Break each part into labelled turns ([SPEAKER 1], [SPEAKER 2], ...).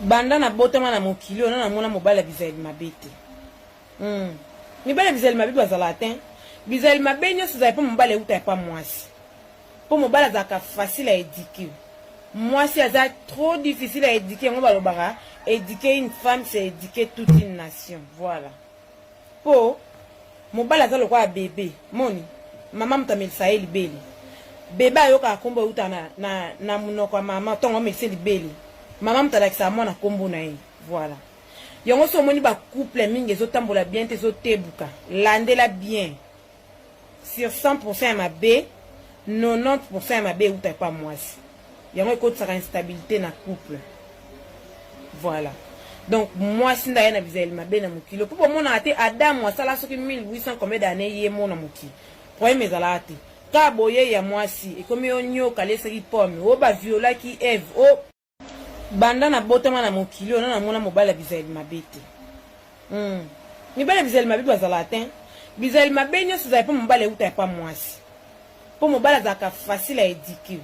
[SPEAKER 1] Banda na botama na mokili oyo, na namona mobali ya bizaleli mabe te. Mibali ya bizaleli mabe bazalaka te. Bizaleli mabe nyonso ezala mpo mobali euta epa mwasi, mpo mobali azalaka facile à éduquer, mwasi aza trop difficile à éduquer. Yango balobaka: éduquer une femme, c'est éduquer toute une nation. Voilà, mpo mobali aza lokola bebe. Moni mama moto amelisa ye libele, bebe ayokaka nkombo euta na monoko ya mama. Ntongo amelisa libele, mama moto alakisaka mwana nkombo na ye. Voilà, yango so omoni bacouple mingi ezotambola bien te, ezotebuka, landela bien: sur 100 ya mabe, 90 ya mabe euta epa mwasi. Yango ekotisaka instabilité na couple. Voilà, donc mwasi nde aye na bizaleli mabe na mokili. Mpo bomonaka te, Adamu asala soki 1800 combien d'année ye mo na mokili, problème ezalaka te. Kaka boye ya mwasi, ekomi yo nyoka alesaki pomme, oyo baviolaki Eve. O banda na botama na mokili oyo, na namona mobali ya bizaleli mabe te. Mibali ya bizaleli mabe bazalaka te. Bizaleli mabe nyonso ezala mpo mobali euta epa mwasi, mpo mobali azalaka facile à éduquer,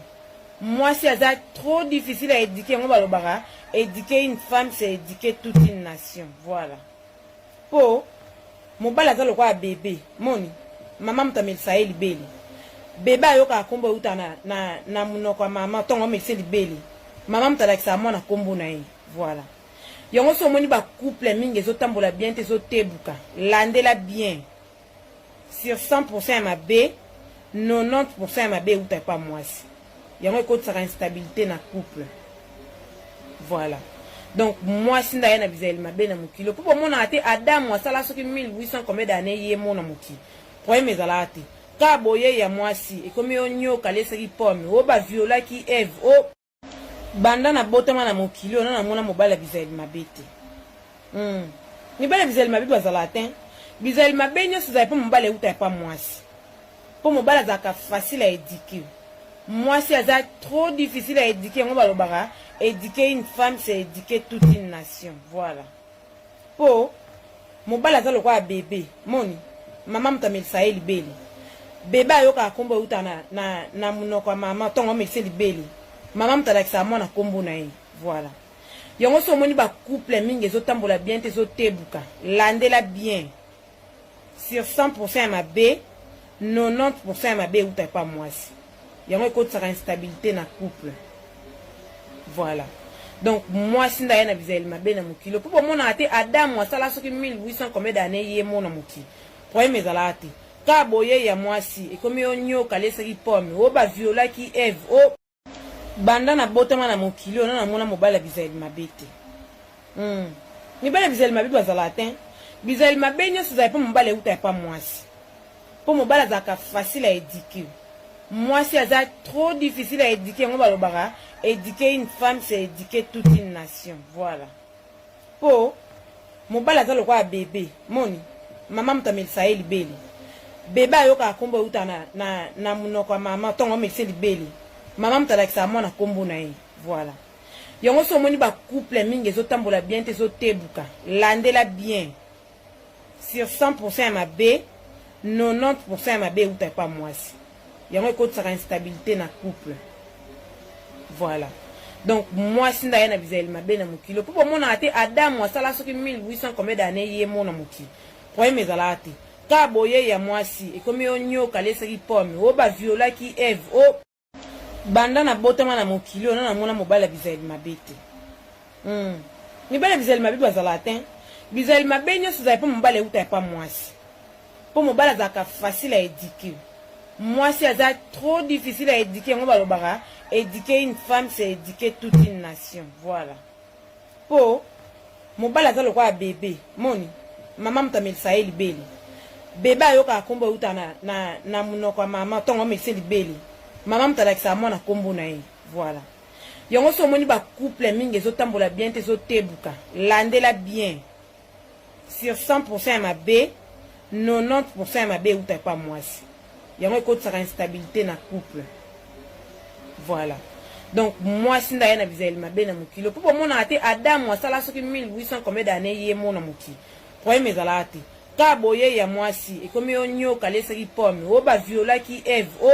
[SPEAKER 1] mwasi aza trop difficile à éduquer. Yango balobaka: éduquer une femme, c'est éduquer toute une nation. Voilà, mpo mobali aza lokola bebe. Moni mama moto amelisa ye libele, bebe ayokaka nkombo euta na monoko ya mama. Ntongo amelisa libele, mama moto alakisaka mwana nkombo na ye. Voilà, yango so omoni bacouple mingi ezotambola bien te, ezotebuka, landela bien: sur 100 ya mabe, 90 ya mabe euta epa mwasi. Yango ekotisaka instabilité na couple. Voilà, donc mwasi nde aye na bizaleli mabe na mokili. Mpo bomonaka te, Adamu asala soki 1800 combien d'année ye mo na mokili, problème ezalaka te. Kaka boye ya mwasi, ekomi yo nyoka alesaki pomme, oyo baviolaki Eve. O banda na botama na mokili oyo, na namona mobali ya bizaleli mabe te. Mibali ya bizaleli mabe bazalaka te. Bizaleli mabe nyonso ezala mpo mobali euta epa mwasi, mpo mobali azalaka facile à éduquer, mwasi aza trop difficile à éduquer. Yango balobaka: éduquer une femme, c'est éduquer toute une nation. Voilà, mpo mobali aza lokola bebe. Moni mama moto amelisa ye libele, bebe ayokaka nkombo euta na monoko ya mama. Ntongo amelisa libele, mama moto alakisaka mwana nkombo na ye. Voilà, yango so omoni bacouple mingi ezotambola bien te, ezotebuka, landela bien: sur 100 ya mabe, 90 ya mabe euta epa mwasi. Yango ekotisaka instabilité na couple. Voilà, donc mwasi nde aye na bizaleli mabe na mokili. Mpo bomonaka te, Adamu asala soki 1800 combien d'année ye mo na mokili, problème ezalaka te. Kaka boye ya mwasi, ekomi yo nyoka alesaki pomme, oyo baviolaki Eve. O banda na botama na mokili oyo, na namona mobali ya bizaleli mabe te. Mibali ya bizaleli mabe bazalaka te. Bizaleli mabe nyonso ezala mpo mobali euta epa mwasi, mpo mobali azalaka facile à éduquer, mwasi aza trop difficile à éduquer. Yango balobaka: éduquer une femme, c'est éduquer toute une nation. Voilà, mpo mobali aza lokola bebe. Moni mama moto amelisa ye libele, bebe ayokaka nkombo euta na monoko ya mama. Ntongo amelisa libele, mama moto alakisaka mwana nkombo na ye. Voilà, yango so omoni bacouple mingi ezotambola bien te, ezotebuka, landela bien: sur 100 ya mabe, 90 ya mabe euta epa mwasi. Yango ekotisaka instabilité na couple. Voilà, donc mwasi nde aye na bizaleli mabe na mokili. Mpo bomonaka te, Adamu asala soki 1800 combien d'année ye mo na mokili, problème ezalaka te. Kaka boye ya mwasi, ekomi yo nyoka alesaki pomme, oyo baviolaki Eve. O banda na botama na mokili oyo, na namona mobali ya bizaleli mabe te. Mibali ya bizaleli mabe bazalaka te. Bizaleli mabe nyonso ezala mpo mobali euta epa mwasi, mpo mobali azalaka facile à éduquer, mwasi aza trop difficile à éduquer. Yango balobaka: éduquer une femme, c'est éduquer toute une nation. Voilà, mpo mobali aza lokola bebe. Moni mama moto amelisa ye libele, bebe ayokaka nkombo euta na monoko ya mama. Ntongo amelisa libele, mama moto alakisaka mwana nkombo na ye. Voilà, yango so omoni bacouple mingi ezotambola bien te, ezotebuka, landela bien: sur 100 ya mabe, 90 ya mabe euta epa mwasi. Yango ekotisaka instabilité na couple. Voilà, donc mwasi nde aye na bizaleli mabe na mokili. Mpo bomonaka te, Adamu asala soki 1800 combien d'année ye mo na mokili, problème ezalaka te. Kaka boye ya mwasi, ekomi yo nyoka alesaki pomme, oyo baviolaki Eve. O